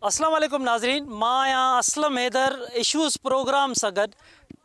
اسلام عليڪم ناظرين مان آهيان اسلم حيدر اشوز پروگرام سان گڏ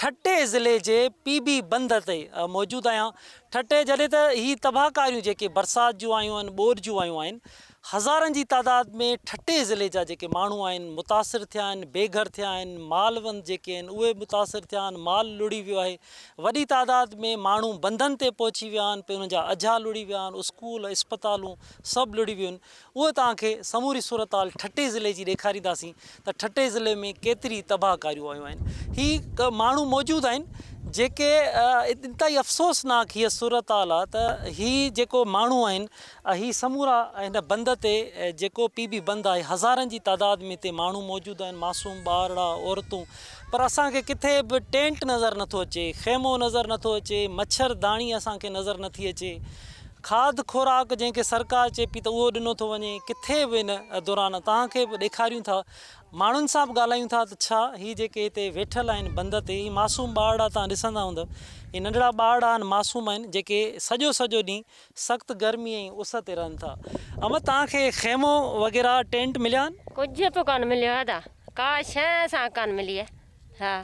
ٺٽي ضلعي جي پي بي بند تي موجود آهيان ٺٽي جڏهن ته هي تباهڪاريون جيڪي برسات جون آيون آهن ٻوڏ جون آيون آهن هزارن جي تعداد ۾ ٺٽي ضلعي جا جيڪي ماڻهو آهن متاثر ٿيا آهن بي گهر ٿيا آهن مال وند جيڪي آهن اهي متاثر ٿيا آهن مال لڙهي ويو آهي وڏي تعداد ۾ ماڻهو بندن تي پهچي ويا آهن پي انهن جا اجها لڙهي ويا آهن اسڪول اسپتالون سڀ لڙهي ويون آهن اهو توهان کي سموري صورتحال ٺٽي ضلعي جي ڏيکارينداسين ته ٺٽي ضلعي ۾ ڪيتري تباهه ڪاريون آيون آهن. هي ماڻهو موجود آهن جيڪي انتهائي افسوسناڪ هيء صورتحال آهي ته هي جيڪو ماڻهو آهن هي سمورا هن بند تي جيڪو پي بي بند آهي هزارن جي تعداد ۾ هتي ماڻهو موجود آهن معصوم ٻارڙا عورتون پر اسان کي ڪٿي به ٽينٽ نظر نٿو اچي خيمو نظر نٿو اچي مڇر داڻي اسان کي نظر نٿي اچي کاڌ خوراڪ جنهن کي سرڪار چئي پئي ته اهو ڏنو ٿو وڃي ڪٿي به ان دوران توهان کي به ڏيکاريون ٿا ماڻهن سان به ڳالهايون ٿا ته ڇا هي جيڪي هتي ويٺل آهن بند تي هي معصوم ٻارڙا توهان ڏسندا هوندؤ هي ننڍڙا ٻارڙا آهن معصوم آهن جيڪي سڄو سڄو ڏينهن سخت گرمي ۽ اس تي رهن ٿا احمد توهان کي خيمو وغيره ٽينٽ مليا آهن؟ ڪجهه به ڪونه مليو ادا ڪا شيء اسان کي ڪانه ملي آهي ها.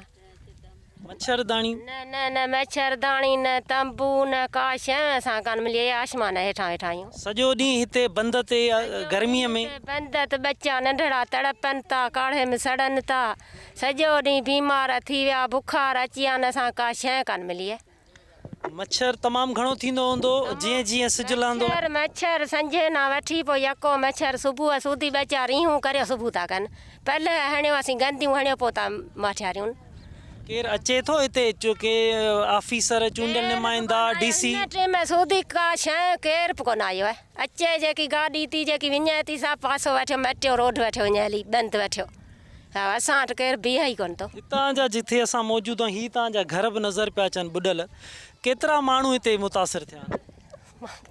مڇر داڻي. نه نه نه مڇر داڻي نه تنبو نه ڪا شيء اسان کي ڪانه ملي اهي آسمان هيٺان ويٺا آهيون. سڄو ڏينهن هتي بند تي گرميء ۾. بند تي ٻچا ننڍڙا تڙپن ٿا ڪاڙهي ۾ سڙن ٿا سڄو ڏينهن بيمار ٿي ويا بخار اچي ويا آهن اسان کي ڪا شيء ڪانه ملي آهي. مڇر تمام گهڻو ٿيندو هوندو جيئن جيئن سج لهندو. مڇر مڇر سنجهي نا وٺي پوء يڪو مڇر صبح سوڌي ٻه چار ريهون ڪريو صبح ٿا ڪن پلئه هڻيو اسين گنديون هڻيو پوء ٿا ماٺياريون. ڪير اچي ٿو هتي ڪي آفيسر چونڊيل نمائندا ڊي سي. هن ٽيم سوڌي ڪا شيء ڪير به ڪونه آيو آهي اچي جيڪي گاڏي ٿي جيڪي وڃي ٿي سا پاسو وٺيو مٽيو روڊ وٺيو وڃي هلي بند وٺيو. ها اسان وٽ ڪير بيهي ئي ڪونه ٿو. هتان جا جٿي اسان موجود آهيون هي تان جا گهر به نظر پيا اچن ٻڏل ڪيترا ماڻهو هتي متاثر ٿيا آهن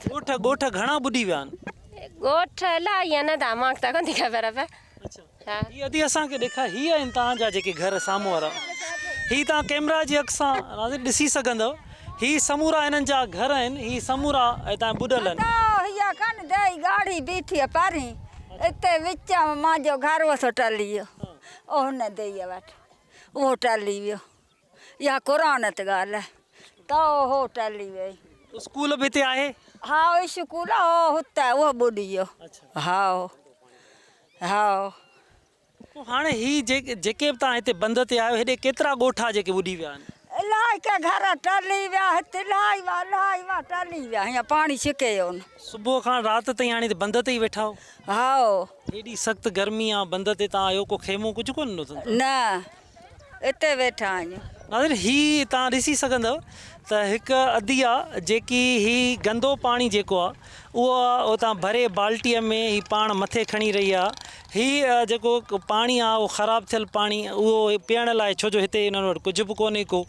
ڳوٺ ڳوٺ گهڻا ٻڏي ويا آهن. ڳوٺ الاهي آهن ادا مان کي ته ڪونه ٿي خبر پئي. اڇا هي ادي اسان کي ڏيکار هي آهن تان جا جيڪي گهر سامهون وارا هي تان ڪيمرا جي اک سان ناظرين ڏسي سگهندؤ هي سمورا هنن جا گهر آهن هي سمورا هتان ٻڏل آهن. ادا هيء ڪن دئي ڳاڙهي بيٺي پرين اتي وچ ۾ مانجو گهر هو سو ٽلي ويو او هن ديء وٽ اهو ٽلي ويو اها قرآن تي ڳالهه آهي ته اهو ٽلي ويئي. اسڪول به هتي آهي؟ ها اسڪول هو هتي اهو ٻڏي ويو ها ها. پوء هاڻي هي جيڪي به توهان هتي بند تي آهيو هيڏي ڪيترا ڳوٺ آ جيڪي ٻڏي ويا آهن؟ الاهي ڪي گهر ٽلي ويا هت الاهي وا الاهي وا ٽلي ويا هيئن پاڻي ڇڪي ويو نه. صبح کان رات تائين هاڻي هتي بند تي ئي ويٺا آهيو؟ هائو. هيڏي سخت گرمي آ بند تي توهان آهيو ڪو خيمو ڪجهه ڪونه ڏنو اٿن توهان؟ نه اتي ويٺا آهيون. ناظرين هي توهان ڏسي سگهندؤ ته هڪ ادي آ جيڪي هي گندو پاڻي جيڪو آ اهو اتان ڀري بالٽيء ۾ هي پاڻ مٿي کڻي رهي آ هي جيڪو پاڻي آ اهو خراب ٿيل پاڻي اهو پيئڻ لاء ڇو جو هتي انهن وٽ ڪجهه به ڪونهي ڪو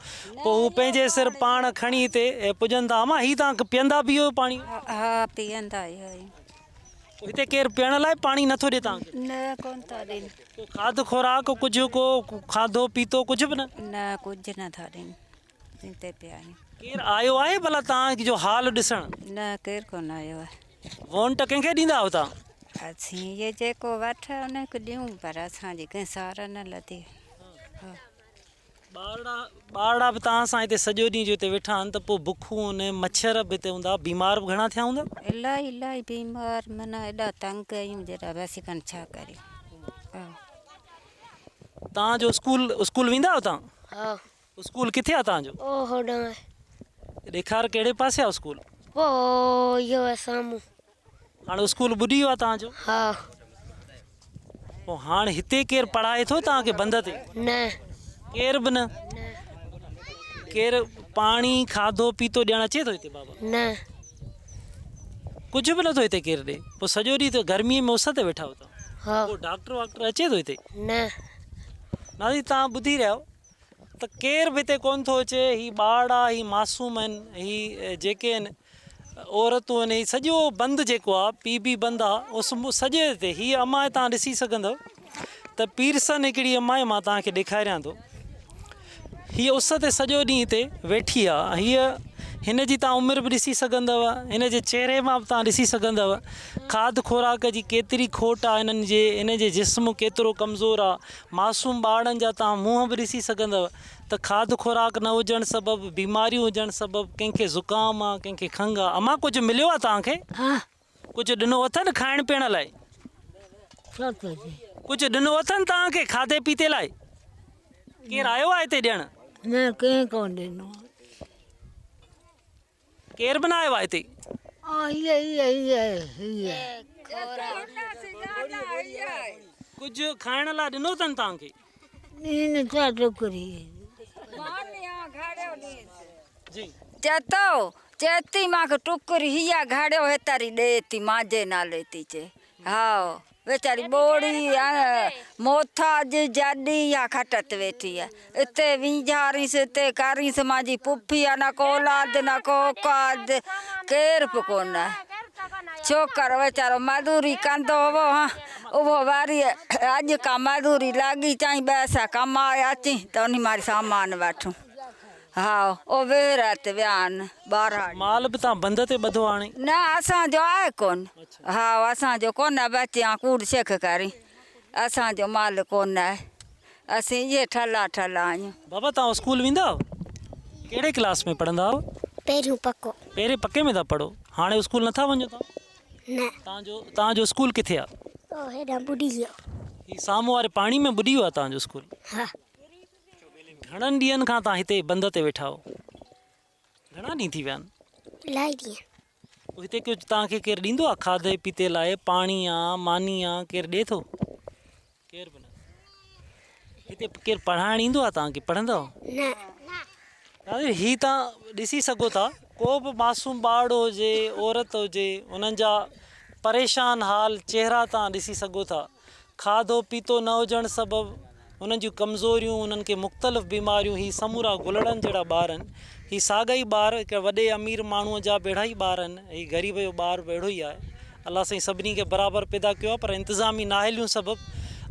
پوء هو پنهنجي سر پاڻ کڻي هتي پڄن ٿا امان هي توهان پيئندا به اهو پاڻي؟ ها پيئندا آهيون. هتي ڪير پيئڻ لاء پاڻي نٿو ڏي توهان کي؟ نه ڪونه ٿا ڏين. ڪو کاڌ خوراڪ ڪجهه ڪو کاڌو پيتو ڪجهه به نه؟ نه ڪجهه نه ٿا ڏين هتي پيا آهيون. ڪير آيو آهي ڀلا توهان جو حال ڏسڻ؟ نه ڪير ڪونه آيو آهي. وونٽ ڪنهن کي ڏيندا آهيو توهان؟ اسين اهي جيڪو وٺ ان کي ڏيون پر اسان جي ڪنهن سار نه لڌي. ها. ٻارڙا ٻارڙا به توهان سان هتي سڄو ڏينهن جو هتي ويٺا آهن ته پوء بکون ۽ مڇر به هتي هوندا بيمار به گهڻا ٿيا هوندا؟ الاهي الاهي بيمار معنيٰ ايڏا تنگ آهيون جيڏا بس ڪن ڇا ڪريون. ها. توهان جو اسڪول اسڪول ويندا آهيو توهان؟ ها. اسڪول ڪٿي آهي توهان جو؟ او هوڏانهن آهي. ڏيکار ڪهڙي پاسي آهي اسڪول؟ او اهو آهي سامهون. هاڻ اسڪول ٻڏي ويو آهي توهان جو؟ ها. پوء هاڻ هتي ڪير پڙهائي ٿو توهان کي بند تي؟ نه. ڪير به نه؟ نه. ڪير پاڻي کاڌو پيتو ڏيڻ اچي ٿو هتي بابا؟ نه. ڪجهه به نٿو هتي ڪير ڏي؟ پوء سڄو ڏينهن ته گرمي ۾ اس تي ويٺا آهيو توهان؟ ها. ڪو ڊاڪٽر واڪٽر اچي ٿو هتي؟ نه. ناظرين توهان ٻڌي رهيا آهيو ته ڪير به هتي ڪونه ٿو اچي هي ٻارڙا هي معصوم آهن هي جيڪي آهن عورتون آهن هي سڄو بند جيڪو آهي پي بي بند آهي اس سڄي تي هي اما تان ڏسي سگهندو ته پيرسن هڪڙي اما آهي مان توهان کي ڏيکاريان ٿو هي اس تي سڄو ڏينهن هتي ويٺي آهي هيء هن جي توهان عمر به ڏسي سگهندؤ، هن جي چهري مان به توهان ڏسي سگهندؤ کاڌ خوراڪ جي ڪيتري کوٽ آ هنن جي، هن جي جسم ڪيترو ڪمزور آ، معصوم ٻارڙن جا توهان منهن به ڏسي سگهندؤ ته کاڌ خوراڪ نه هجڻ سبب بيماريون هجڻ سبب ڪنهن کي زڪام آ ڪنهن کي کنگهه آ. امان ڪجهه مليو آ توهان کي؟ ها. ڪجهه ڏنو اٿن کائڻ پيئڻ لاء؟ ڇا ٿو چئين؟ ڪجهه ڏنو اٿن توهان کي کاڌي پيتي لاء؟ ڪير آيو آ هتي ڏيڻ؟ نه ڪنهن ڪونه ڏنو آ. ڪير به نه آيو آ هتي؟ آ هيء هيء هيء هيء. ڪجهه کائڻ لاء ڏنو اٿن توهان کي؟ ڏين ڇا ٽڪري. جي. چئي ٿو، چئي ٿي مان کي ٽڪري هيء گهڙيو هيتري ڏي ٿي مانجي نالي ٿي چئي. هائو ويچاري ٻوڙي محتاج جڏي اها کٽ تي ويٺي آهي. اتي وينجهارينس اتي ڪرينس مانجي پڦي آ نه ڪو اولاد نه ڪو اوقاد ڪير به ڪونه ڇوڪر ويچارو مزوري ڪندو هو هان اهو وري اڄ ڪا مزوري لڳي چائين ٻه سا ڪمائي اچين ته انهي ماري سامان وٺون هائو او ويهه رات ويا آهن ٻارهاڙي. مال به تان بند تي ٻڌو آڻي. نه اسان جو آهي ڪونه. هائو اسان جو ڪونه بچيان ڪوڙ شيخ ڪرين اسان جو مال ڪونه آهي اسين اهي ٺلا ٺلا آهيون. بابا توهان اسڪول ويندا آهيو؟ ڪهڙي ڪلاس ۾ پڙهندا آهيو؟ پهريون پڪو. پهرين پڪي ۾ ٿا پڙهو هاڻي اسڪول نٿا وڃو توهان؟ نه. توهان جو توهان جو اسڪول ڪٿي آهي؟ او هيڏانهن ٻڏي ويو. هي سامهون واري پاڻي ۾ ٻڏي ويو آهي توهان جو اسڪول؟ ها. گهڻن ڏينهن کان توهان هتي بند تي ويٺا آهيو؟ گهڻا ڏينهن ٿي ويا آهن؟ الاهي ڏينهن. پوء هتي ڪجهه توهان کي ڪير ڏيندو آهي کاڌي پيتي لاء پاڻي آ ماني آ ڪير ڏي ٿو؟ ڪير به نه. هتي ڪير پڙهائڻ ايندو آهي توهان کي پڙهندا آهيو؟ نه. ناظرين هي توهان ڏسي سگهو ٿا ڪو به معصوم ٻارڙو هجي عورت هجي انهن جا پريشان حال چهرا توهان ڏسي سگهو ٿا کاڌو پيتو نه هجڻ سبب انهن جون ڪمزوريون، انهن کي مختلف بيماريون، هي سمورا گلڙن جهڙا ٻار آهن. هي ساڳا ئي ٻار هڪ وڏي امير ماڻهوء جا به اهڙا ئي ٻار آهن. هي غريب جو ٻار به اهڙو ئي آهي. الله سائين سڀني کي برابر پيدا ڪيو آهي پر انتظامي نااهليون سبب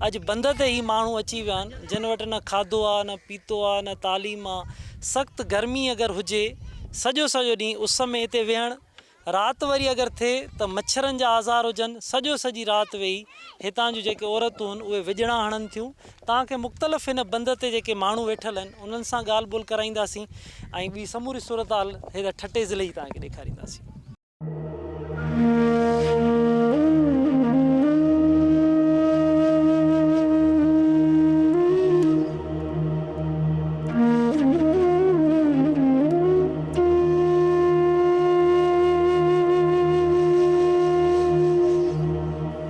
اڄ بند تي هي ماڻهو اچي ويا آهن جن وٽ نه کاڌو آهي نه پيتو آهي نه تعليم آهي. سخت گرمي اگر هجي سڄو سڄو ڏينهن اس ۾ هتي ويهڻ رات وري اگر ٿئي ته مڇرن جا آزار هجن، سڄو سڄي رات ويهي هتان جون جيڪي عورتون هن اهي وڄڻا هڻن ٿيون. توهان کي مختلف هن بند تي جيڪي ماڻهو ويٺل آهن انهن سان ڳالهه ٻولهه ڪرائينداسين ۽ ٻي سموري صورتحال هن ٺٽي ضلعي جي توهان کي ڏيکارينداسين.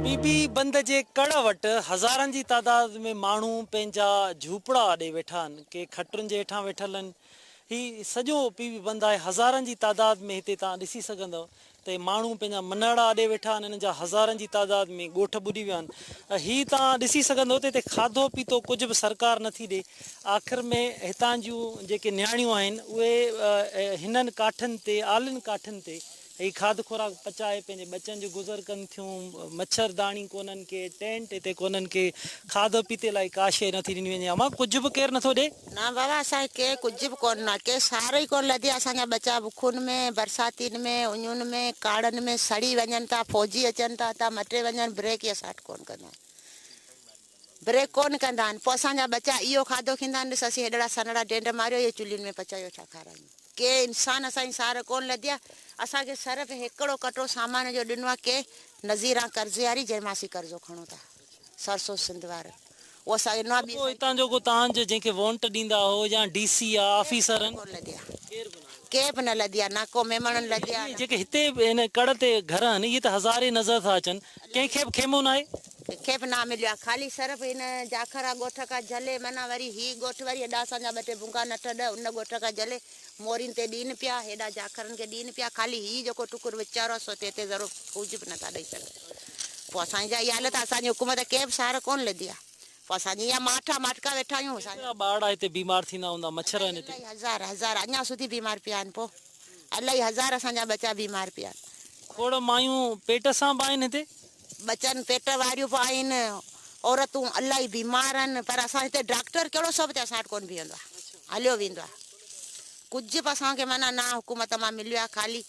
بي بي بند جي ڪڙ وٽ هزارن جي تعداد ۾ ماڻهو پنهنجا جهوپڙا اڏي ويٺا آهن، ڪي کٽن جي هيٺان ويٺل آهن. هي سڄو بي بي بند آهي، هزارن جي تعداد ۾ هتي توهان ڏسي سگهندؤ ته ماڻهو پنهنجا منهڙا اڏي ويٺا آهن، انهن جا هزارن جي تعداد ۾ ڳوٺ ٻڏي ويا آهن. هي توهان ڏسي سگهندؤ ته هتي کاڌو پيتو ڪجهه به سرڪار نٿي ڏي. آخر ۾ هتان جون جيڪي نياڻيون آهن اهي هنن ڪاٺين تي آلين ڪاٺين تي هي کاڌ خوراڪ پچائي پنهنجي ٻچن جو گذر ڪن ٿيون. مڇر داڻي ڪونهن ڪي، ٽينٽ هتي ڪونهن ڪي، کاڌو پيتي لاء ڪا شيء نٿي ڏني وڃي. امان ڪجهه به ڪير نٿو ڏي؟ نه بابا اسان کي ڪي ڪجهه به ڪونه ڏنو آهي ڪي سار ئي ڪونه لڌي آهي اسان جا ٻچا بکن ۾ برساتين ۾ اڃن ۾ ڪاڙهن ۾ سڙي وڃن ٿا فوجي اچن ٿا ته مٽي وڃن بريڪ ئي اسان وٽ ڪونه ڪندا آهن بريڪ ڪونه ڪندا آهن پوء اسان جا ٻچا اهو کاڌو کيندا آهن ڏس اسين هيڏڙا سنهڙا ڊينڊ ماريو اهي چلهين ۾ پچايو ويٺا کارايون ڪي انسان اسان جي سار ڪونه لڌي آهي اسان کي صرف هڪڙو ڪٽو سامان جو ڏنو آهي ڪي نظيران قرضي واري جنهن مان اسين قرضو کڻون ٿا سرسو سنڌ وارن اهو اسان کي ڏنو آهي ٻي پوء هتان جو ڪو تان جو جنهن کي وونٽ ڏيندا هو يا ڊي سي يا آفيسرن. ڪونه لڌي آهي ڪي به نه لڌي آهي نه ڪو ميمڻن لڌي آهي اهي جيڪي هتي هن ڪڙ تي گهر آهن اهي ته هزارين نظر ٿا اچن ڪنهن کي به خيمو ناهي. ڪنهن کي به نه مليو آهي خالي صرف هن جاکرا ڳوٺ کان جهلي معنيٰ وري هي ڳوٺ وري هيڏا اسان جا ٻه ٽي ڀونگا نٺ ڏهه ان ڳوٺ کان جهلي مورين تي ڏين پيا هيڏا جاکرن کي ڏين پيا خالي هي جيڪو ٽڪر وچارو آهي سو هتي هتي ذرو ڪجهه به نٿا ڏئي سگهن پوء اسان جي جا اها حالت آهي اسان جي حڪومت ڪنهن به سار ڪونه لڌي آهي پوء اسان جي اها ماٺ آهي ماٺڪا ويٺا آهيون اسان ڪيترا ٻارڙا هتي بيمار ٿيندا هوندا مڇر آهن هتي. الائي هزار هزار اڃا سوڌي بيمار پيا آهن پوء الائي هزار اسان جا ٻچا بيمار پيا آهن. کوڙ مايون پيٽ سان به آهن هتي. ٻچن پيٽ واريون به آهن عورتون الائي بيمار آهن پر اسان هتي ڊاڪٽر ڪهڙو سو به اسان وٽ ڪونه بيهندو آهي هليو ويندو آهي. ڪجهه به اسان کي معنيٰ نه حڪومت مان مليو آهي خالي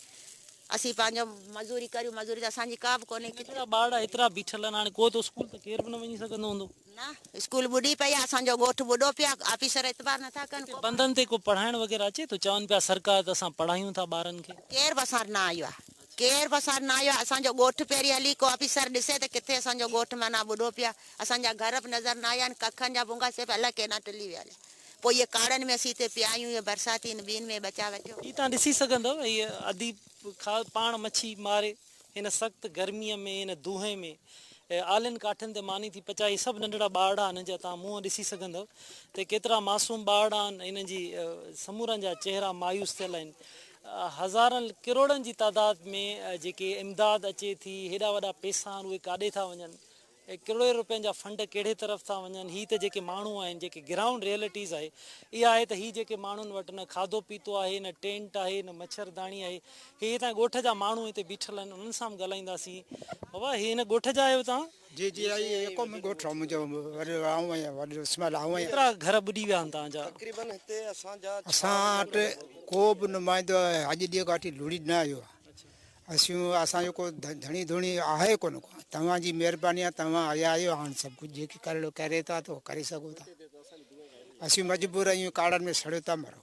اسين پنهنجو مزوري ڪريون مزوري ته اسان جي ڪا به ڪونهي ڪٿي. ننڍڙا ٻارڙا ايترا بيٺل آهن هاڻي ڪو ته اسڪول ته ڪير به نه وڃي سگهندو هوندو. نه اسڪول ٻڏي پئي آهي اسان جو ڳوٺ ٻڏو پيو آهي آفيسر اعتبار نٿا ڪن هتي بندن تي ڪو پڙهائڻ وغيره اچي ٿو چون پيا سرڪار ته اسان پڙهايون ٿا ٻارن کي. ڪير به اسان وٽ نه آيو آهي ڪير به اسان وٽ نه آيو آهي اسان جو ڳوٺ پهرين هلي ڪو آفيسر ڏسي ته ڪٿي اسان جو ڳوٺ معنيٰ ٻڏو پيو آهي اسان جا گهر به نظر نه آيا آهن ڪکن جا ڀونگا سي به الائي ڪيڏانهن ٽلي ويا هليا پوء اهي ڪاڙن ۾ اسين هتي پيا آهيون اهي برساتين ٻين ۾ ٻچا وٺيو. هي توهان ڏسي سگهندؤ هي اديب پاڻ مڇي ماري هن سخت گرميء ۾ هن دونهين ۾ آلين ڪاٺين تي ماني ٿي پچائي سڀ ننڍڙا ٻارڙا هنن جا توهان منهن ڏسي سگهندؤ ته ڪيترا معصوم ٻارڙا آهن هنن جي سمورن جا چهرا مايوس ٿيل آهن هزارن ڪروڙن جي تعداد ۾ جيڪي امداد اچي ٿي هيڏا وڏا پيسا آهن اهي ڪاڏي ٿا وڃن ڪروڙين روپين جا فنڊ ڪهڙي طرف ٿا وڃن، هي ته جيڪي ماڻهو آهن جيڪي گرائونڊ ريئلٽيز آهي اها آهي ته هي جيڪي ماڻهن وٽ نه کاڌو پيتو آهي نه ٽينٽ آهي نه مڇر داڻي آهي هي هتان ڳوٺ جا ماڻهو هتي بيٺل آهن انهن سان به ڳالهائينداسين بابا هي هن ڳوٺ جا آهيو توهان؟ جي جي آئي ايڪو ۾ ڳوٺ آهي منهنجو وڏو آئون آهيان وڏو اسماعيل آئون آهيان. ڪيترا گهر ٻڏي ويا آهن توهان جا؟ تقريبن هتي اسان جا اسان وٽ ڪو به نمائندو اڄ ڏينهن کان وٺي لڙي نه آيو آهي. اسيون اسان جو ڪو ڌڻي ڌڻي آهي ڪونه ڪو توهان جي مهرباني آهي توهان آيا آهيو هاڻ سڀ ڪجهه جيڪي ڪرڻو ڪري ٿا ته ڪري سگهو ٿا اسين مجبور آهيون ڪاڙن ۾ سڙيو ٿا مرون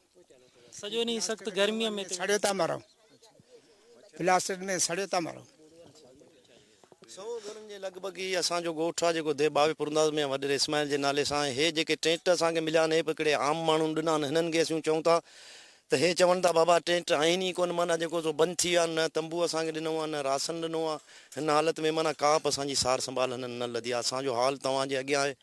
سڄو ڏينهن سخت گرمي ۾ سڙيو ٿا مرون پلاسٽڪ ۾ سڙيو ٿا مرون. سئو گهرن جي لڳ ڀڳ هي اسان جو ڳوٺ آهي جيڪو ديهه ٻاوي پورنداز ۾ وڏيري اسماعيل جي نالي سان آهي هي جيڪي ٽينٽ اسان کي مليا آهن هي به هڪڙي عام ماڻهن ڏنا آهن هنن کي اسين چئون ٿا ته هي چون ٿا بابا ٽينٽ آهن ئي ڪونه معنيٰ جيڪو سو بند ٿي ويا آهن نه تنبو اسان کي ڏنو آهي نه راشن ڏنو آهي هن حالت ۾ معنيٰ ڪا به اسان جي سار سنڀال هنن نه لڌي آهي اسان جو حال توهان جي اڳيان آهي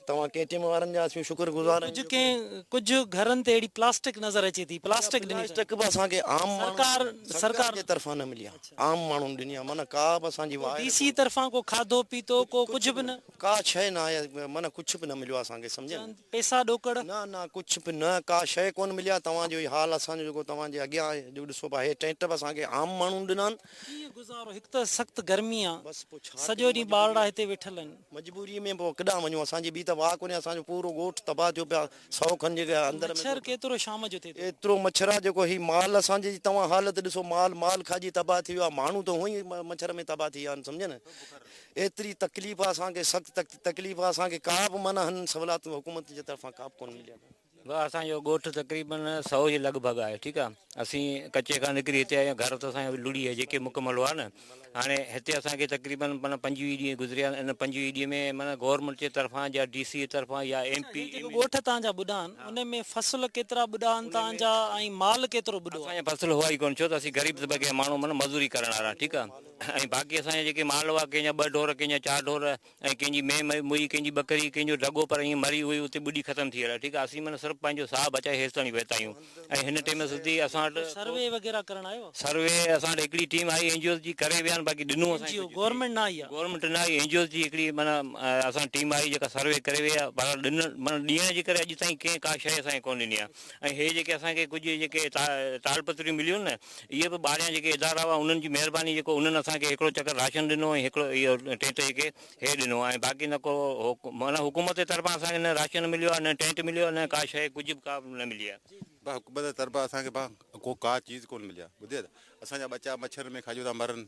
توهان ڪي ٽي ايم وارن جا اسين شڪر گذار آهيون ڪجهه ڪنهن ڪجهه گهرن تي اهڙي پلاسٽڪ نظر اچي ٿي پلاسٽڪ ڏني اٿن. پلاسٽڪ به اسان کي عام ماڻهن سرڪار سرڪار جي طرفان نه ملي آهي عام ماڻهن ڏني آهي معنيٰ ڪا به اسان جي ڪو واهر ڊي سي طرفان ڪو کاڌو پيتو ڪو ڪجهه به نه. ڪا شيء نه آهي معنيٰ ڪجهه به نه مليو آهي اسان کي سمجهين. چند پيسا ڏوڪڙ. نه نه ڪجهه به نه ڪا شيء ڪونه ملي آهي توهان جو هي حال اسان جو جيڪو توهان جي اڳيان آهي جو ڏسو پيا هي ٽينٽ به اسان کي عام ماڻهن ڏنا آهن. ڪيئن گذارو هڪ ته سخت گرمي آ بس پوء ڇا سڄو ڪيون ڏينهن مجبوري ٻارڙا هتي ويٺل آهن. مجبوري ۾ پوء ڪيڏانهن وڃون اسان جي ٻي ته واهه ڪونهي اسان جو پورو ڳوٺ تباهه ٿيو پيو آهي سئو کن جي اندر ۾ مڇر ڪيترو شام جو ٿئي ٿو. ايترو مڇر آ جيڪو هي مال اسان جي توهان حالت ڏسو مال مال کاڄي تباهه ٿي ويو آ ماڻهو ته هونئن ئي مڇر ۾ تباهه ٿي ويا آهن سمجهيو نه ايتري تڪليف آ اسان کي سخت تڪليف آ اسان کي ڪا به معنيٰ هنن سهولات حڪومت جي طرفان ڪا به ڪونه ملي آ. ڀاء اسان جو ڳوٺ تقريبن سئو جي لڳ ڀڳ آهي ٺيڪ آ اسين ڪچي کان نڪري هتي آيا آهيون گهر ته اسان جا لڙهي ويا جيڪي مڪمل هئا نه هاڻي هتي اسان کي تقريبن معنيٰ 25 ڏينهن گذريا آهن ان 25 ڏينهن ۾ معنيٰ گورنمينٽ جي طرفان يا ڊي سي جي طرفان يا ايم پي هي جيڪو ڳوٺ توهان جا ٻڏا آهن ان ۾ فصل ڪيترا ٻڏا آهن توهان جا ۽ مال ڪيترو ٻڏو آهي. اسان جا فصل هئا ئي ڪونه ڇو ته اسين غريب طبقي جا ماڻهو معنيٰ مزوري ڪرڻ وارا ٺيڪ آ ۽ باقي اسان جا جيڪي مال هئا ڪنهن جا ٻه ڍور ڪنهن جا چار ڍور ۽ ڪنهن جي مينهن مئي ڪنهن جي ٻڪري ڪنهن جو ڍڳو پر ائين مري اهي اتي ٻڏي ختم ٿي ويا ٺيڪ آهي اسين معنيٰ صرف پنهنجو ساهه بچائي هيستاڻي پهتا آهيون ۽ هن ٽيم سڌي اسان وٽ سروي وغيره ڪرڻ آيو آهي؟ سروي اسان وٽ هڪڙي ٽيم آئي اين جي اوز جي ڪري ويا آهن باقي ڏنو اين اسان جي او گورنمينٽ نه آئي آهي؟ گورنمينٽ نه آئي اين جي اوز جي هڪڙي معنيٰ اسان وٽ ٽيم آئي جيڪا سروي ڪري وئي آهي پر ڏنو معنيٰ ڏيڻ جي ڪري اڄ تائين ڪنهن ڪا شيء اسان کي ڪونه ڏني آهي ۽ هي جيڪي اسان کي ڪجهه جيڪي تالپتريون مليون نه اهي به ٻاهريان جيڪي ادارا هئا انهن جي مهرباني جيڪو انهن اسان کي هڪڙو چڪر راشن ڏنو ۽ هڪڙو اهو ٽينٽ جيڪي هي ڏنو ۽ باقي نه ڪو معنيٰ حڪومت جي طرفان اسان کي نه راشن مليو آهي نه ٽينٽ مليو آهي نه ڪا شيء ڪجهه به ڪا به نه ملي آهي. ڀا حڪومت جي طرفان اسان کي ڀا ڪو ڪا چيز ڪونه ملي آهي ٻڌي اسان جا ٻچا مڇر ۾ کاڄو ٿا مرن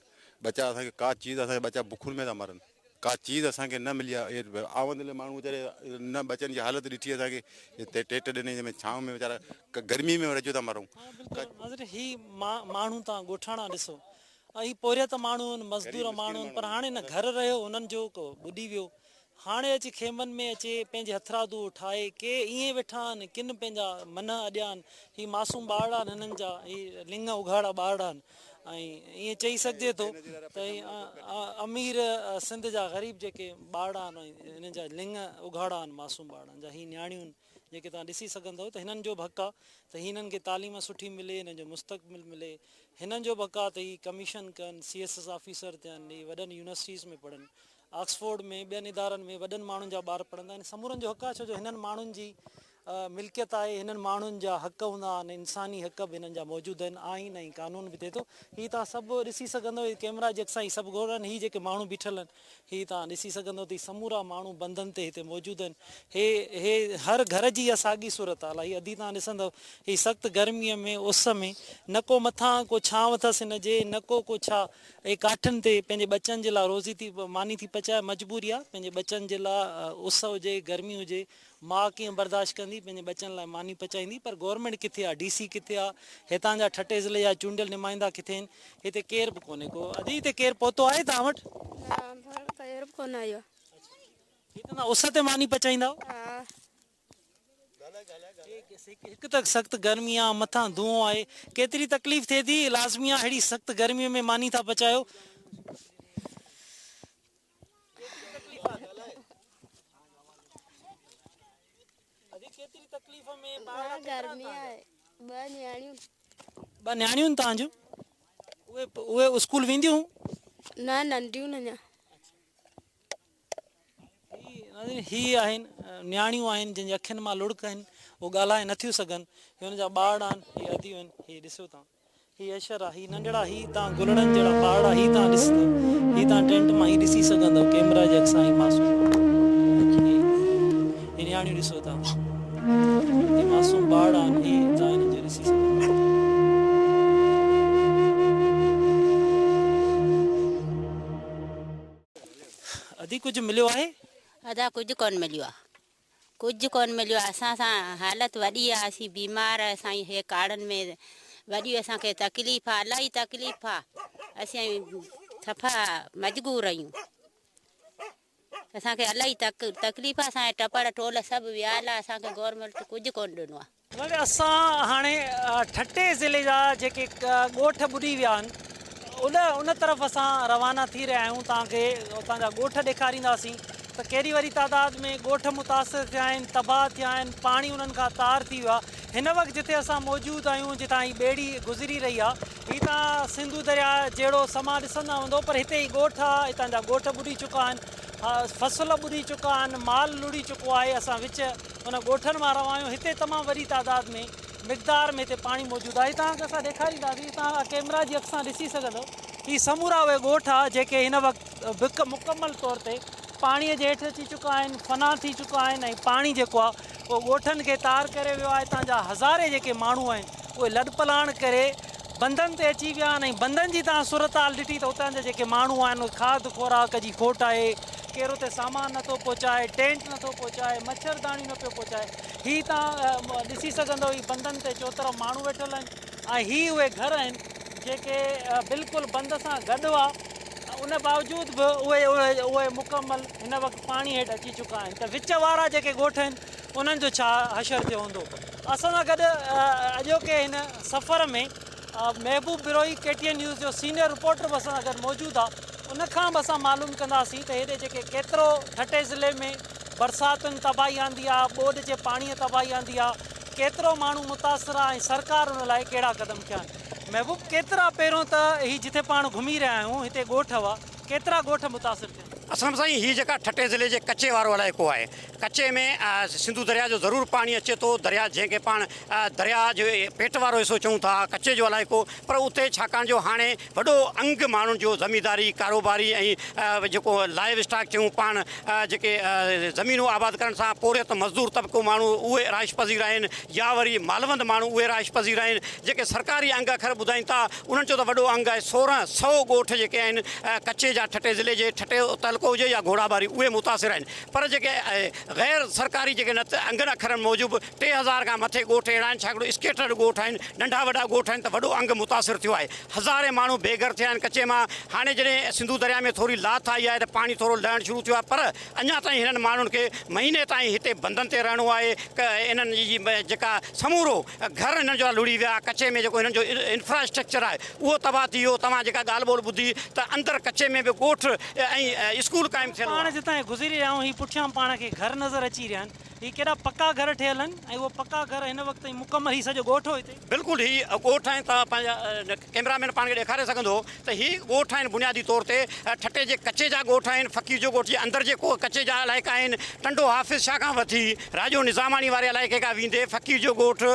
ٻچا اسان کي ڪا چيز اسان جا ٻچا بکن ۾ ٿا مرن. ڪا چيز اسان کي نه ملي آ اهي آوندلي ماڻهو ويچاري نه ٻچن جي حالت ڏٺي اسان کي هتي ٽيٽ ڏني جنهن ۾ ڇانو ۾ ويچارا گرمي ۾ رجو ٿا مرون. ها بلڪل ناظرين هي ماڻهو توهان ڳوٺاڻا ڏسو هي پورهيت ماڻهو آهن مزدور ماڻهو آهن پر هاڻي نه گهر رهيو هنن جو ڪو ٻڏي ويو هاڻي اچي خيمن ۾ اچي پنهنجي هٿرادو ٺاهي ڪي ائين ويٺا آهن ڪن پنهنجا منهن اڏيا آهن هي معصوم ٻارڙا آهن هنن جا هي لڱ اگهاڙا ٻارڙا آهن ۽ ائين چئي سگهجي ٿو ته امير سنڌ جا غريب جيڪي ٻارڙا آهن انهن جا لڱ اگهاڙا آهن معصوم ٻارڙن جا هي نياڻيون جيڪي توهان ڏسي سگهندؤ ته هنن جو به حق آهي ته هنن کي تعليم سٺي ملي هنن جو مستقبل ملي هنن جو به حق آهي ته هي ڪميشن ڪن سي ايس ايس آفيسر ٿين هي وڏن يونيورسٽيز ۾ پڙهن آڪسفورڊ ۾ ٻين ادارن ۾ وڏن ماڻهن جا ٻار پڙهندا آهن سمورن جو حق آهي ڇو جو هنن ماڻهن جي ملڪيت آهي هنن ماڻهن جا حق هوندا آهن انساني حق به هنن جا موجود آهن آئين ۽ قانون به ٿئي ٿو هي توهان سڀ ڏسي سگهندو هي ڪيمرا جي اک سان هي سڀ گهور آهن هي جيڪي ماڻهو بيٺل آهن هي توهان ڏسي سگهندو ته هي سمورا ماڻهو بندن تي هتي موجود آهن. هي هي هر گهر جي اها ساڳي صورتحال آهي. هي ادي توهان ڏسندؤ هي سخت گرميء ۾ اس ۾ نه ڪو مٿان ڪو ڇانو اٿس هن جي نه ڪو ڪو ڇا هي ڪاٺين تي پنهنجي ٻچن جي لاء روزي ٿي ماني ٿي پچائي مجبوري آهي پنهنجي ٻچن جي لاء اس هجي گرمي هجي ماء ڪيئن برداشت ڪندي پنهنجي ٻچن لاء ماني پچائيندي پر گورنمينٽ ڪٿي آ ڊي سي ڪٿي آ هتان جا ٺٽي ضلعي جا چونڊيل نمائندا ڪٿي آهن هتي ڪير به ڪونهي ڪو ادي هتي ڪير پهتو آهي توهان وٽ؟ نه ڀاء ڪير به ڪونه آيو آ. هي توهان اس تي ماني پچائيندا آهيو؟ ها. هڪ ته سخت گرمي آ مٿان دونهون آهي ڪيتري تڪليف ٿئي ٿي لازمي آ ههڙي سخت گرمي ۾ ماني ٿا پچايو. ٻه نياڻيون توهان جون اهي اهي اسڪول وينديون؟ نه ننڍيون اڃا. هي آهن نياڻيون آهن جن جي اکين مان لڙڪ آهن اهي ڳالهائي نٿيون سگهن هي ان جا ٻارڙا آهن هي اديون آهن هي ڏسو توهان هي حشر آ هي ننڍڙا هي تان گلڙن جهڙا ٻارڙا هي تان ڏسندو هي تان ٽينٽ مان هي ڏسي سگهندو ڪيمرا جي اک سان هي معصوم هي هي نياڻيون ڏسو تان هي معصوم ٻارڙا آهن هي تان هنن جو ڏسي سگهندو. ادي ڪجهه مليو آهي؟ ادا ڪجهه ڪونه مليو آ. ڪجهه ڪونه مليو آهي اسان سان حالت وڏي آهي اسين بيمار اسان هي ڪاڙهن ۾ وڏي اسان کي تڪليف آهي الاهي تڪليف آهي اسين صفا مجبور آهيون اسان کي الاهي تڪليف آهي اسان جا ٽپڙ ٽول سڀ ويال آهي اسان کي گورنمينٽ ڪجهه ڪونه ڏنو آهي. وري اسان هاڻي ٺٽي ضلعي جا جيڪي ڳوٺ ٻڏي ويا آهن ان ان طرف اسان روانا ٿي رهيا آهيون توهان کي اتان جا ڳوٺ ڏيکارينداسين ته ڪيڏي وڏي تعداد ۾ ڳوٺ متاثر ٿيا آهن تباهه ٿيا آهن پاڻي انهن کان تار ٿي ويو آهي هن وقت جتي اسان موجود آهيون جتان هي ٻيڙي گذري رهي آهي هي توهان سنڌو درياء جهڙو سما ڏسندا هوندو پر هتي هي ڳوٺ آهي هتان جا ڳوٺ ٻڏي چڪا آهن فصل ٻڏي چڪا آهن مال لڙهي چڪو آهي اسان وچ ان ڳوٺن مان روايون آهيون هتي تمام وڏي تعداد ۾ مقدار ۾ هتي پاڻي موجود آهي توهان کي اسان ڏيکارينداسين توهان ڪيمرا جي اک سان ڏسي سگهندو هي سمورا اهي ڳوٺ آ جيڪي هن وقت به مڪمل طور تي پاڻي جي هيٺ اچي چڪا آهن فنا ٿي چڪا آهن ۽ پاڻي جيڪو آ اهو ڳوٺن کي تار ڪري ويو آهي هتان جا هزارين جيڪي ماڻهو آهن اهي لڏپلاڻ ڪري بندن تي اچي ويا آهن ۽ بندن جي توهان صورتحال ڏٺي ته اتان جا جيڪي ماڻهو آهن اهي کاڌ خوراڪ جي کوٽ آهي ڪير اتي سامان نٿو پهچائي ٽينٽ نٿو پهچائي مڇر داڻيون نه پيو پهچائي هي توهان ڏسي سگهندو هي بندن تي چوطرف ماڻهو ويٺل آهن ۽ هي اهي گهر آهن جيڪي بلڪل بند سان گڏ هئا ان باوجود به اهي اهي اهي مڪمل هن وقت پاڻي هيٺ اچي چڪا آهن ته وچ وارا جيڪي ڳوٺ آهن انهن جو ڇا حشر ٿيو هوندو. اسان سان گڏ اڄوڪي هن سفر ۾ Mehboob Brohi K T N news جو سينيئر رپورٽر به اسان سان گڏ موجود آ ان کان به اسان معلوم ڪنداسين ته هيڏي جيڪي ڪيترو ٺٽي ضلعي ۾ برساتن تباهي آندي آ ٻوڏ جي پاڻي تباهي آندي آ ڪيترو ماڻهو متاثر آ ۽ سرڪار ان لاء ڪهڙا قدم کنيا آهن محبوب ڪيترا پهريون ته هي جٿي پاڻ گهمي رهيا آهيون هتي ڳوٺ هئا ڪيترا ڳوٺ متاثر ٿيا آهن. اسلم سائين هي جيڪا ٺٽي ضلعي جي ڪچي وارو علائقو آهي ڪچي ۾ سنڌو درياء جو ضرور پاڻي اچي ٿو درياء جنهن کي پاڻ درياء جي پيٽ وارو حصو چئون ٿا ڪچي جو علائقو پر اتي ڇاڪاڻ جو هاڻي وڏو انگ ماڻهن جو زمينداري ڪاروباري ۽ جيڪو لائيو اسٽاڪ چئون پاڻ جيڪي زمينون آباد ڪرڻ سان پورهيت مزدور طبقو ماڻهو اهي رهائش پذير آهن يا وري مالوند ماڻهو اهي رهائش پذير آهن جيڪي سرڪاري انگ اکر ٻڌائين ٿا انهن جو ته وڏو انگ آهي 1600 ڳوٺ جيڪي آهن ڪچي جا ٺٽي ضلعي جي ٺٽي تعلقو هجي يا گهوڙاٻاري اهي متاثر آهن پر جيڪي غير سرڪاري جيڪي انگن اکرن موجب 3000 کان مٿي ڳوٺ اهڙا آهن ڇاڪاڻ اسڪيٽرڊ ڳوٺ آهن ننڍا وڏا ڳوٺ آهن ته وڏو انگ متاثر ٿيو آهي هزارين ماڻهو بي گهر ٿيا آهن ڪچي مان هاڻي جڏهن سنڌو درياء ۾ ٿوري لاٿ آئي آهي ته پاڻي ٿورو لهڻ شروع ٿيو آهي پر اڃا تائين هنن ماڻهن کي مهيني تائين هتي بندن تي رهڻو آهي انهن جي جيڪا سمورو گهر هنن جا لڙهي ويا، ڪچي ۾ جيڪو هنن جو انفراسٽرڪچر آهي اهو تباهه ٿي ويو، توهان جيڪا ڳالهه ٻولهه ٻڌي ته اندر ڪچي ۾ به ڳوٺ ۽ اسڪول قائم ٿيل هئا. پاڻ جتان گذري رهيا آهيون هي پٺيان پاڻ کي گهر نظر اچي رهيا آهن. هي ڪيڏا پڪا گهر ٺهيل آهن ۽ اهو پڪا گهر هن وقت تائين مڪمل هي سڄو ڳوٺ هو هتي. بلڪل هي ڳوٺ آهن توهان پنهنجا ڪئميرا مين پاڻ کي ڏيکاري سگهندو ته هي ڳوٺ آهن بنيادي طور تي ٺٽي جي ڪچي جا ڳوٺ آهن فقير جو ڳوٺ جي اندر جي ڪچي جا علائقا آهن ٽنڊو حافظ شاهه کان وٺي راڄو نظاماڻي واري علائقي کان ويندي فقير جو ڳوٺ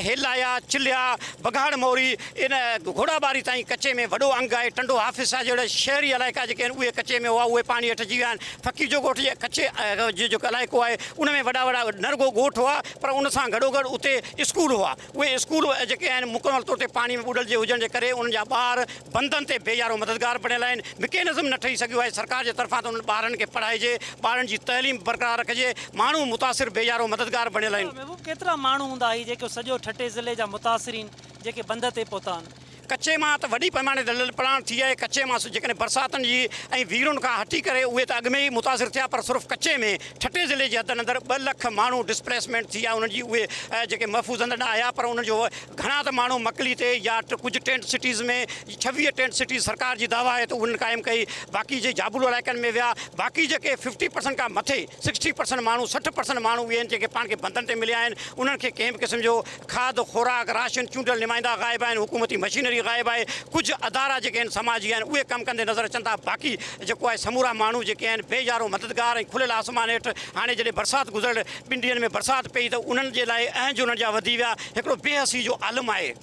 هيلايا چليا بگهاڙ موري ان گهوڙا ٻاري تائين ڪچي ۾ وڏو انگ آهي. ٽنڊو حافظ شاهه جهڙا شهري علائقا جيڪي آهن اهي ڪچي ۾ هئا اهي پاڻي هيٺ اچي ويا آهن. فقير جو ڳوٺ جي ڪچي جو جيڪو علائقو آهي ان ۾ وڏا وڏا نه رڳو ڳوٺ هئا پر ان سان گڏوگڏ اتي اسڪول هئا اهي اسڪول جيڪي آهن مڪمل طور تي پاڻي ۾ ٻڏل جي هجڻ جي ڪري انهن جا ٻار بندن تي بي يارو مددگار بڻيل آهن. مڪينزم نه ٺهي سگهيو آهي سرڪار جي طرفان ته انهن ٻارن کي پڙهائجي ٻارن جي تعليم برقرار رکجي ماڻهو متاثر بي يارو مددگار بڻيل آهن. محبوب ڪيترا ماڻهو هوندا هي جيڪو سڄو ٺٽي ضلعي جا متاثرين جيڪي بند تي پهتا آهن. ڪچي مان ته وڏي پئماني تي لڏپلاڻ ٿي آهي، ڪچي مان جيڪڏهن برساتن جي ۽ ويرن کان هٽي ڪري اهي ته اڳ ۾ ئي متاثر ٿيا پر صرف ڪچي ۾ ٺٽي ضلعي جي حدن اندر ٻه لک ماڻهو ڊسپليسمينٽ ٿي آهي انهن جي اهي جيڪي محفوظ هنڌ نه آيا پر انهن جو گهڻا ته ماڻهو مڪلي تي يا ڪجهه ٽينٽ سٽيز ۾ 26 ٽينٽ سٽيز سرڪار جي دعويٰ آهي ته انهن قائم ڪئي باقي جي جابلو علائقن ۾ ويا باقي جيڪي ففٽي پرسنٽ کان مٿي سڪسٽي پرسنٽ ماڻهو 60 پرسنٽ ماڻهو اهي آهن جيڪي پاڻ کي بندن تي مليا آهن انهن کي ڪنهن به قسم جو کاڌ خوراڪ، راشن، چونڊيل نمائندا غائب آهن، حڪومتي مشينري غائب آهي، ڪجهه ادارا جيڪي آهن سماجي آهن اهي ڪم ڪندي نظر اچن ٿا، باقي جيڪو آهي سمورا ماڻهو جيڪي آهن بي يارو مددگار ۽ کليل آسمان هيٺ هاڻي جڏهن برسات گذريل ٻن ڏينهن ۾ برسات پئي ته انهن جي لاء اهنج انهن جا وڌي ويا، هڪڙو بي حسي جو عالم آهي.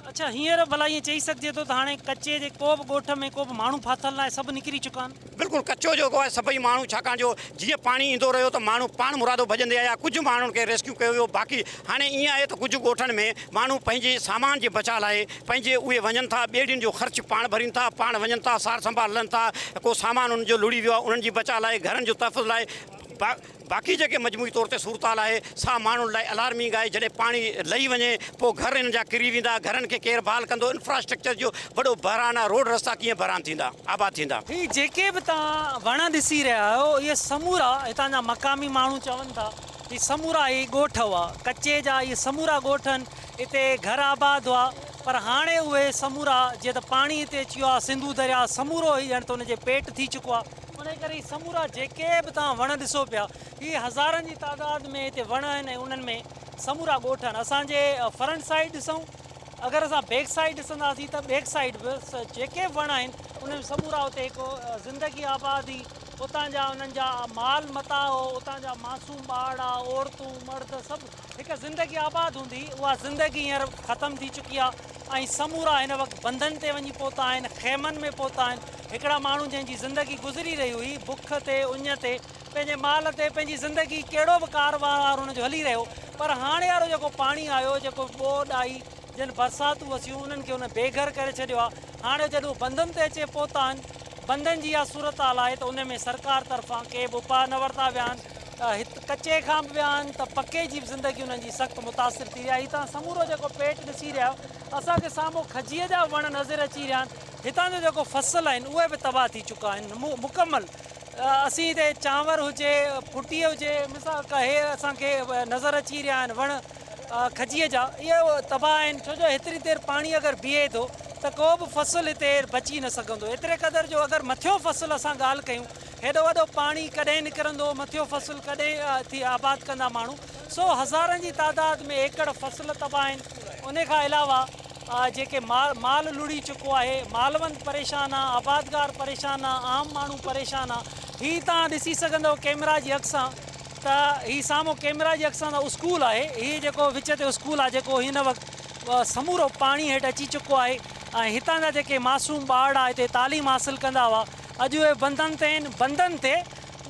اڇا هينئر ڀلا ائين چئي سگهجي ٿو ته هاڻي ڪچي جي ڪو به ڳوٺ ۾ ڪو به ماڻهو ڦاٿل ناهي سڀ نڪري چڪا آهن؟ بلڪل ڪچو جيڪو آهي سڀئي ماڻهو ڇاڪاڻ جو جيئن پاڻي ايندو رهيو ته ماڻهو پاڻ مرادو ڀڄندي آيا ڪجهه ماڻهن کي ريسڪيو ڪيو ويو باقي هاڻي ائين آهي ته ڪجهه ڳوٺن ۾ ماڻهو پنهنجي سامان جي بچاء لاء پنهنجي اهي وڃن ٿا ٻيڙين جو خرچ پاڻ ڀرين ٿا پاڻ وڃن ٿا سار سنڀال لهن ٿا ڪو سامان انهن جو لڙهي ويو آهي انهن جي بچاء لاء گهرن جو تحفظ لاء باقي جيڪي مجموعي طور تي صورتحال آهي سا ماڻهن لاء الارمنگ آهي جڏهن پاڻي لهي وڃي پوء گهر انهن جا ڪري ويندا گهرن کي ڪير بحال ڪندو انفراسٽرڪچر جو وڏو بحران آهي روڊ رستا ڪيئن بحران ٿيندا آباد ٿيندا. هي جيڪي به توهان وڻ ڏسي رهيا آهيو اهي سمورا هتان جا مقامي ماڻهو چون ٿا هي سمورا هي ڳوٺ هئا ڪچي جا اهي سمورا ڳوٺ آهن اتي گهر آباد هئا پر هاڻي اهي سمورا جيئن ته پاڻي هتي اچي ويو آهي سنڌو درياء سمورو هي ڄڻ ته ان جي پيٽ ٿي چڪو آهي انهي ڪري هي سمورا جيڪي به توهان وڻ ڏسو پيا هي هزارن جي تعداد ۾ هتي وڻ آهن ۽ انهن ۾ سمورا ڳوٺ آهن اسان جي فرنٽ سائيڊ ڏسون اگر اسان بيڪ سائيڊ ڏسنداسين ته بيڪ سائيڊ به جيڪي به وڻ آهن انهن ۾ سمورا اتي هڪ زندگي آباد هئي اتان جا انهن جا مال متاع هو اتان جا معصوم ٻارڙا عورتون مرد سڀ هڪ زندگي آباد هوندي هئي اها زندگي هينئر ختم ٿي چڪي آهي ۽ سمورا هن وقت بندن تي وڃي پهتا آهن خيمن ۾ پهتا آهن هڪڙا ماڻهو جنهن جي زندگي گذري رهي هئي بک تي اڃ تي پنهنجي مال تي پنهنجي زندگي ڪهڙو به ڪاروهنوار هن جو هلي رهيو پر هاڻي وارو جيڪو پاڻي آيو جيڪو ٻوڏ آئي جن برساتون وسيون انهن کي هن بي گهر ڪري ڇڏيو آهي هاڻي جڏهن هو بندن تي اچي پهتا آهن بندن جي اها صورتحال آهي ته ان ۾ سرڪار طرفان ڪي به اپاء نه ورتا ويا آهن هت ڪچي کان به ويا آهن ته پڪي جي به زندگي انهن جي سخت متاثر ٿي رهي آهي هي توهان سمورو جيڪو پيٽ ڏسي رهيا آهيو اسان کي سامهون کجيء جا وڻ نظر اچي رهيا آهن هتان جو جيڪو فصل آهن اهي به تباهه ٿي چڪا آهن مڪمل اسين هتي چانور هجي ڦٽي هجي مثال هي اسان کي نظر اچي رهيا آهن وڻ کجيء جا اهي تباهه آهن ڇو جو هيتري دير پاڻي اگر بيهي ٿو ته ڪو به فصل هتي بچي نه سگهندو ايتري قدر جو اگر مٿيون فصل اسان ڳالهه ڪيون هيڏو وڏو پاڻي ڪڏهن نڪرندو مٿيون فصل ڪڏهن ٿي آباد ڪندا ماڻهو سو هزارن جي تعداد ۾ ايڪڙ فصل تباهه آهن ان کان علاوه جيڪي مال لڙهي چڪو آهي مالوند پريشان آ آبادگار پريشان آ عام ماڻهو پريشان آ هي توهان ڏسي سگهندو ڪيمرا جي اک سان ته هي سامهون ڪيمرا جي اک سان ته اسڪول آهي هي جيڪو وچ تي اسڪول آ جيڪو هن وقت سمورو پاڻي هيٺ اچي چڪو آهي ۽ هتان جا جيڪي معصوم ٻارڙا هتي تعليم حاصل ڪندا هئا اڄ اهي بندن تي آهن بندن تي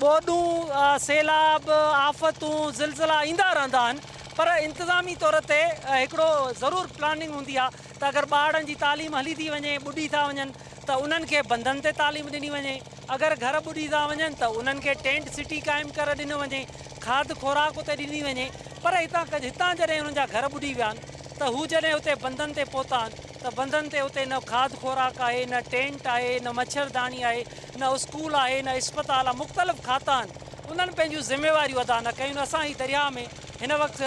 ٻوڏون سيلاب آفتون زلزلا ايندا رهندا آهن پر انتظامي طور تي هڪڙو ضرور پلاننگ هوندي آهي ته اگر ٻارڙن جي تعليم هلي ٿي وڃي ٻڏي ٿا وڃن ته انهن کي بندن تي تعليم ڏني وڃي اگر گهر ٻڏي ٿا وڃن ته انهن کي ٽينٽ سٽي قائم ڪري ڏنو وڃي کاڌ خوراڪ اتي ڏني وڃي پر هتان هتان جڏهن انهن جا گهر ٻڏي ويا آهن ته هو جڏهن اتي بندن تي پهتا آهن ته بندن تي اتي نه کاڌ خوراڪ آهي نه ٽينٽ آهي نه مڇرداڻي آهي نه اسڪول آهي نه اسپتال آهي مختلف کاتا آهن انهن پنهنجون ذميواريون ادا نه ڪيون اسان هي درياهه ۾ هن وقت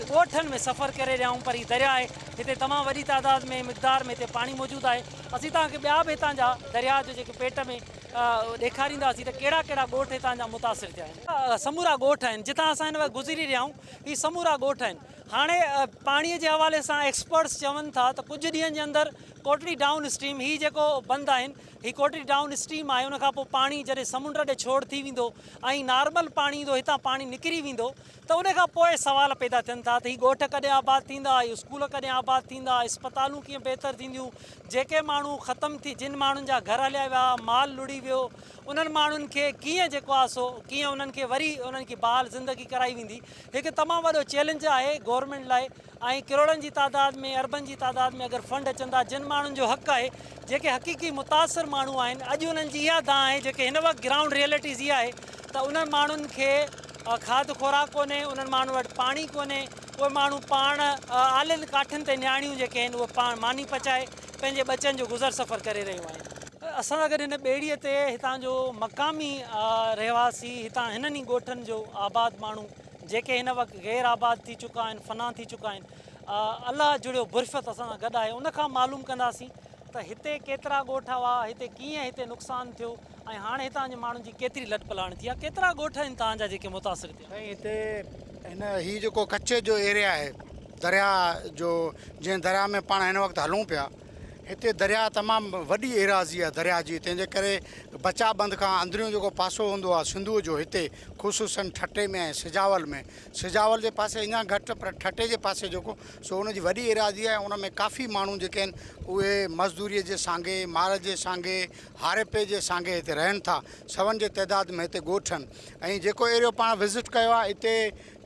ڳوٺن ۾ سفر ڪري رهيا آهيون پر هي درياهه آهي هتي تمام وڏي تعداد ۾ مقدار ۾ هتي پاڻي موجود آهي اسين توهان کي ٻيا به هتان جا درياهه جو جيڪي پيٽ ۾ ڏيکارينداسين ته ڪهڙا ڪهڙا ڳوٺ هتان جا متاثر ٿيا آهن. سمورا ڳوٺ آهن جتان اسان هن وقت گذري رهيا آهيون هي سمورا ڳوٺ آهن. هاڻي پاڻي جي حوالي سان ايڪسپرٽس چون ٿا ته ڪجهه ڏينهن جي اندر ڪوٽڙي ڊائون اسٽريم هي جيڪو بند آهن هي ڪوٽڙي ڊائون اسٽريم آهي ان کان پوء پاڻي جڏهن سمنڊ ڏي ڇوڙ ٿي ويندو ۽ نارمل پاڻي ايندو هتان پاڻي نڪري ويندو ته ان کان پوء سوال پيدا ٿين ٿا ته هي ڳوٺ ڪڏهن آباد ٿيندا هي اسڪول ڪڏهن آباد ٿيندا اسپتالون ڪيئن بهتر ٿينديون جيڪي ماڻهو ختم ٿي جن ماڻهن جا گهر هليا ويا مال لڙهي ويو انهن ماڻهن کي ڪيئن جيڪو آهي سو ڪيئن انهن کي وري انهن کي بحال زندگي ڪرائي ويندي هڪ تمام وڏو چئلينج آهي گورنمينٽ لاء ۽ ڪروڙن جي تعداد ۾ اربن جي تعداد ۾ اگر فنڊ اچن ٿا جن ماڻهن جو حق آهي جيڪي حقيقي متاثر ماڻهو آهن اڄ انهن جي اها دانهن آهي جيڪي هن وقت گرائونڊ ريئلٽيز اها آهي ته انهن ماڻهن کي کاڌ خوراڪ ڪونهي انهن ماڻهن وٽ پاڻي ڪونهي اهي ماڻهو پاڻ آلين ڪاٺين تي نياڻيون جيڪي آهن اهي پاڻ ماني پچائي پنهنجي ٻچن جو گذر سفر ڪري رهيون آهن. اسان سان گڏ هن ٻيڙي تي هتان جو مقامي رهواسي هتان هنن ئي ڳوٺن جو آباد ماڻهو جيڪي هن وقت غير آباد ٿي چڪا آهن، فنا ٿي چڪا آهن. الله جڙيو برفت اسان سان گڏ آهي، ان کان معلوم ڪنداسين ته هتي ڪيترا ڳوٺ هئا، هتي ڪيئن هتي نقصان ٿيو ۽ هاڻ هتان جي ماڻهن جي ڪيتري لڏپلاڻ ٿي آهي، ڪيترا ڳوٺ آهن توهان جا جيڪي متاثر ٿيا؟ سائين هتي هن هي جيڪو ڪچي جو ايريا آهي درياء جو جنهن درياء ۾ پاڻ هن وقت هلون پيا هتي درياء تمام وڏي ايراضي آهي درياء جي تنهن جي ڪري بچاء بند کان اندريون جيڪو پاسو هوندو آهي سنڌوء جو هتي خصوصن ٺٽي ۾ ۽ سجاول ۾ سجاول جي پاسي اڃا گهٽ پر ٺٽي جي پاسي جيڪو سو ان جي وڏي ايراضي آهي ان ۾ ڪافي ماڻهو جيڪي آهن اهي مزدوري جي سانگي مال جي سانگي هارپي جي سانگي هتي رهن ٿا سون جي تعداد ۾ هتي ڳوٺ آهن ۽ جيڪو ايريو پاڻ وزٽ ڪيو آهي هتي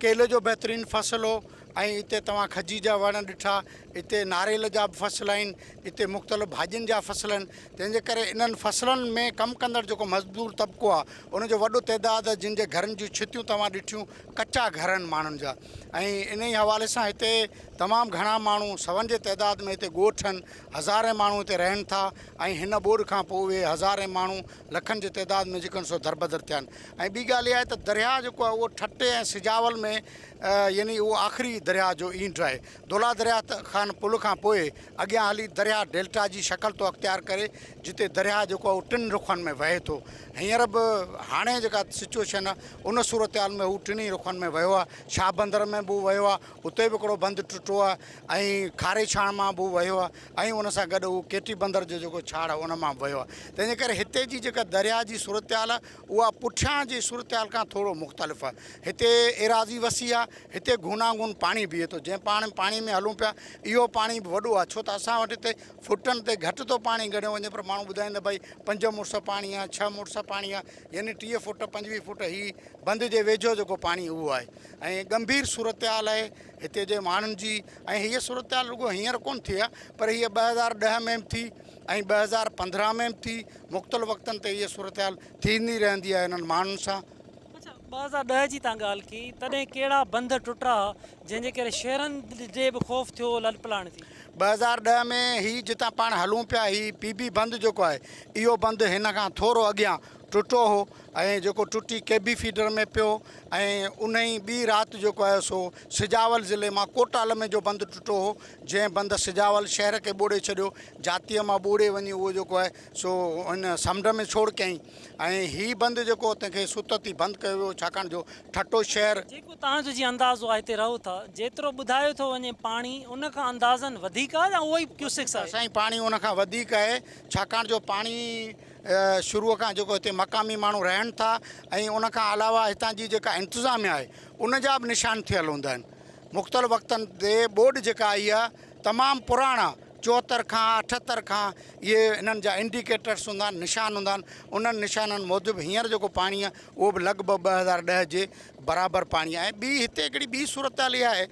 ڪيلي جو بهترين فصل هو ۽ اتي توهان کجي جا وڻ ڏٺا، اتي ناريل جا به فصل آهن، اتي مختلف ڀاڄين جا فصل آهن، تنهن جي ڪري انهن فصلن ۾ ڪم ڪندڙ جيڪو مزدور طبقو آهي ان جو وڏو تعداد آهي جن جي گهرن جون ڇتيون توهان ڏٺيون ڪچا گهر آهن ماڻهن جا ۽ انهي حوالي سان هتي تمام گهڻا ماڻهو سون جي تعداد ۾ هتي ڳوٺ آهن هزارين ماڻهو هتي رهن ٿا ۽ هن ٻوڏ کان پوء اهي هزارين ماڻهو لکن جي تعداد ۾ جيڪو آهن سو دربدر ٿيا آهن ۽ ٻي ڳالهه اها آهي ته درياهه جيڪو آهي اهو ٺٽي ۽ سجاول ۾ يعني اهو آخري درياهه جو اينڊ آهي. دولا درياهه خان پل کان پوء اڳيان هلي درياهه ڊيلٽا جي شڪل ٿو اختيار ڪري جتي درياهه جيڪو آهي اهو ٽن رخن ۾ وهي ٿو. هينئر به هاڻي جيڪا سچوئيشن آهي ان صورتحال ۾ هو ٽنهي رخن ۾ وهيو آهي. شاهه بندر ۾ به هو وهيو آهي اتي به هڪڙو بند ٽٽو آهي ۽ کاري ڇاڻ مان به هو وهيو آهي ۽ ان سان گڏ هو ڪيٽي بندر جو جيڪو ڇاڙ آهي ان مان به وهيو آهي. تنهن جي ڪري هتي جي جيڪا درياهه جي صورتحال آهي اها پٺيان جي صورتحال کان ٿورو مختلف آهي. هتي ايراضي وسيع آهي، هتي گوناگون پاڻي بيهي ٿو. جنهن پاڻ پاڻي ۾ هلون پيا، اهو پاڻي به وڏو آهي، ڇو ته اسان وٽ هتي فوٽن تي گهٽ ٿو پاڻي ڳڻيو وڃي پر ماڻهو ٻڌائين ته ڀئي پنج مڙس پاڻي آهي، ڇهه مڙس پاڻي آهي، يعني 30 فوٽ 25 فوٽ هي بند جي ويجهو جيڪو پاڻي اهو آهي ۽ ڳنڀير صورتحال آهي هتي جي ماڻهن جي ۽ هيء صورتحال رڳو هينئر ڪونه ٿي آهي پر هيء 2010 ۾ به ٿي ۽ 2015 ۾ به ٿي. مختلف وقتن تي هيء صورتحال ٿيندي رهندي آهي انهن ماڻهن سان. اڇا 2010 جي تان ڳالهه ڪئي تڏهن ڪهڙا بند ٽٽا جنهن جي ڪري شهرن ڏي به خوف ٿيو لڏپلاڻ ٿي. 2010 ۾ هي جتان پاڻ هلون پيا هي پي بي بند جيڪو آهي اهو بند هن کان ٿورو اڳيان ٽٽو هو ۽ جيڪو ٽٽي ڪي بي فيڊر ۾ پيو ۽ انهي ٻي رات جيڪو آهي سو سجاول ضلعي مان ڪوٽ عالم جو بند ٽٽو هو جنهن بند سجاول شهر کي ٻوڙي ڇڏيو جاتيء مان ٻوڙي وڃي اهو جيڪو آهي سو ان سمنڊ ۾ ڇوڙ ڪيائين ۽ هي بند جيڪو تنهن کي ستت ئي بند ڪيو ويو ڇاڪاڻ جو ٺٽو شهر. جيڪو توهان جو جيئن اندازو آهي هتي رهو ٿا جيترو ٻڌايو ٿو وڃي پاڻي ان کان اندازن وڌيڪ آهي يا اهو ئي ڪيوسڪس آهي؟ سائين پاڻي ان کان وڌيڪ آهي ڇاڪاڻ جو پاڻي شروع کان جيڪو هتي مقامي ماڻهو رهن ٿا ۽ ان کان علاوه هتان جي جيڪا انتظاميا آهي ان جا به نشان ٿيل هوندا آهن مختلف وقتن تي ٻوڏ جيڪا آئي آهي تمام پراڻا 74 کان 78 کان اهي انهن جا انڊيڪيٽرس هوندا آهن نشان هوندا آهن انهن نشانن موجب هينئر جيڪو پاڻي آهي اهو به لڳ ڀڳ 2010 جي برابر پاڻي آهي ۽ ٻي هتي هڪڙي ٻي صورتحال اها آهي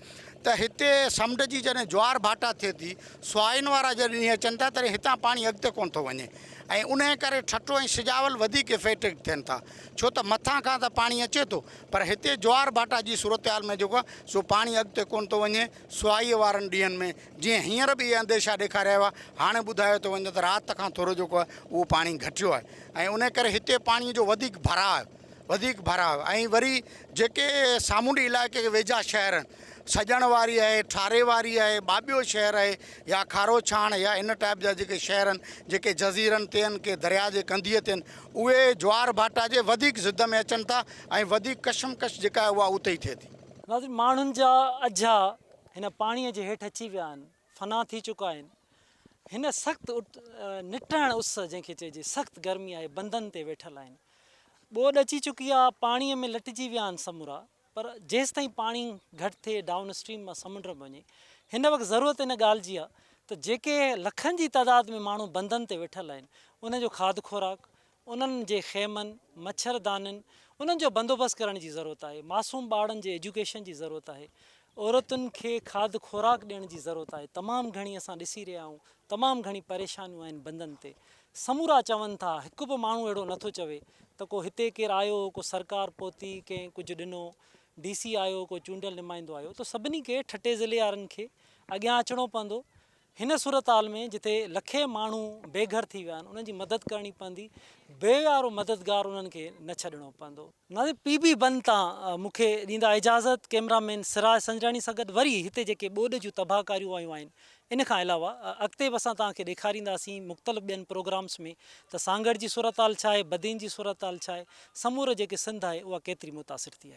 ته هتي سمنڊ جي جڏهن جوار ڀاٽا ٿئي ٿي سوائن وارا جڏهن ڏينهن اچن ٿا تڏهن هتان پاڻي اڳتي ڪونه ٿو وڃي ۽ انهي ڪري ٺٽو ۽ سجاول وڌيڪ افيڪٽيڊ ٿين ٿا ڇو ته مٿان کان ته پاڻي اچي ٿو پر هتي جوار ڀاٽا جي صورتحال ۾ جيڪو آهي سو پاڻي اڳتي ڪونه ٿو وڃي سوائيء وارن ڏينهن ۾ جيئن هينئر به اهي انديشا ڏيکاريا ويا، هاڻي ٻڌايو ٿو وڃي ته رات کان ٿورو جيڪو آهي اهو پاڻي گهٽيو آهي ۽ ان ڪري هتي پاڻي جو وڌيڪ ڀراء وڌيڪ ڀراء ۽ وري جيڪي سامونڊي علائقي کي ويجها شهر آهن سڄڻ واري آهي، ٺاري واري آهي، ٻاٻيو شهر آهي يا کارو ڇاڻ يا ان ٽائيپ جا جيڪي شهر آهن جيڪي جزيرن تي آهن ڪي درياء جي ڪنڌيء تي آهن اهي جوار ڀاٽا جي وڌيڪ ضد ۾ اچن ٿا ۽ وڌيڪ ڪشمڪش جيڪا آهي اها اتي ئي ٿئي ٿي. ناظرين ماڻهن جا اجها هن پاڻيء جي هيٺ اچي ويا آهن، فنا ٿي چڪا آهن. هن سخت نٽهڻ اس جنهن کي چئجي سخت گرمي آهي بندن تي ويٺل آهن. ٻوڏ اچي چڪي آهي پاڻيء ۾ لٽجي ويا آهن سمورا پر جيستائين پاڻي گهٽ ٿئي ڊائون اسٽريم مان سمنڊ ۾ وڃي هن وقت ضرورت ان ڳالهه جي آهي ته جيڪي لکن جي تعداد ۾ ماڻهو بندن تي ويٺل آهن انهن جو کاڌ خوراڪ انهن جي خيمن مڇر دانين انهن جو بندوبست ڪرڻ جي ضرورت آهي معصوم ٻارڙن جي ايجوڪيشن جي ضرورت آهي عورتن کي کاڌ خوراڪ ڏيڻ جي ضرورت آهي تمام گهڻي اسان ڏسي رهيا آهيون تمام گهڻي پريشانيون آهن بندن تي سمورا چون ٿا، هڪ به ماڻهو اهڙو نه ٿو چوي ته ڪو هتي ڪير آيو، ڪو سرڪار پهتي، ڪنهن ڪجهه ڏنو، ڊي سي آيو، ڪو چونڊيل نمائندو آيو ته سڀني کي ٺٽي ضلعي وارن کي اڳيان اچڻو پوندو. هن صورتحال ۾ جتي لکين ماڻهو بي گهر ٿي ويا آهن انهن جي مدد ڪرڻي پوندي، بي يارو مددگار انهن کي نه ڇڏڻو پوندو. ناظرين پي بي بند تان مون کي ڏيندا اجازت، ڪئميرا مين سراج سنجراڻي سان گڏ وري هتي جيڪي ٻوڏ جون تباهڪاريون آيون آهن ان کان علاوه اڳتي به اسان توهان کي ڏيکارينداسين مختلف ٻين پروگرامس ۾ ته سانگهڙ جي صورتحال ڇا آهي، بدين جي صورتحال ڇا آهي، سمورو جيڪي سنڌ آهي اها ڪيتري متاثر ٿي آهي.